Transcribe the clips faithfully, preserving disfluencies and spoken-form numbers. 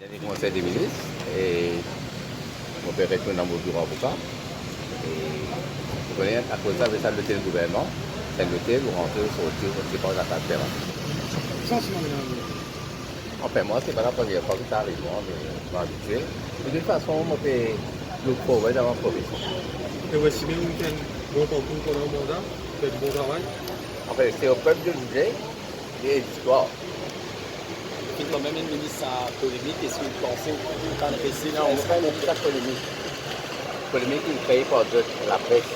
Konsey de minis, e mo pe retourn dan mo biro avoka. E, ou kone, akoz sa, sa lotel gouvernman, sa lotel, ou rantre, ou sorti, ou sepa ou kapav fer. Sa, se normal. Anfin, mwa, se pa lapremier fwa ki sa ariv mwa, me mo abitie. De tout fason, mo pe look forward a mo profesion. E ou estime ou fer enn bon parkour pandan manda, fer bon travay? Anfin, se o pep de zize e listwar. Finn kanmem enn minis sa polemik, eski ou panse ou kapav res... Non, mo pa enn minis sa polemik. Polemik inn kree par zot, lapres,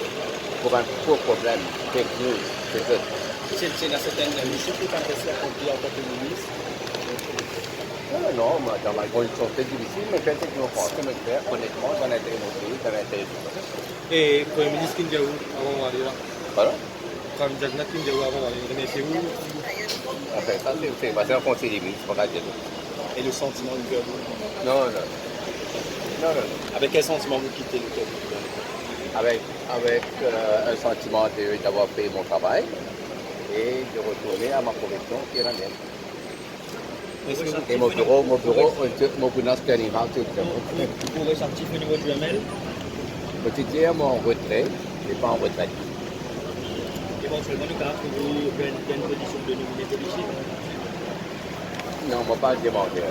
pou bann fo problem, fake news, se zot. Se, se ena sertin misie ki ou kapav res akonpli antan ki minis? Non, non, non, mwa, dan mo kondiksion tre difisil, me fer seki mo panse mo fer, onetman, dan lintere mo pei, dan lintere... E Premie Minis ki'nn dir ou avan ou ale la? Pardon? Karim Zerbi ki'nn dir ou avan ou ale, remersie ou? Anfin, sa, se, se, se an konsey de minis, pa kapav dir. E le santiman ou fer? Non, non. Non, non, non. Avek kel santiman ou kite lotel? Avek, avek, euh, un sentiment de, d'avoir fait mon travail et de retourner à ma profession qui est la mienne. Eski ou... E mo biro, mo biro, euh, mo biro Sterling House, exactement. Ou, ou, ou res aktif o nivo di M L? Mo ti dir mo an retre, me pa an retret. Evantielman, nou kapav trouv ou dan enn, dan enn pozision de nomine politik? Non, mo pa demande.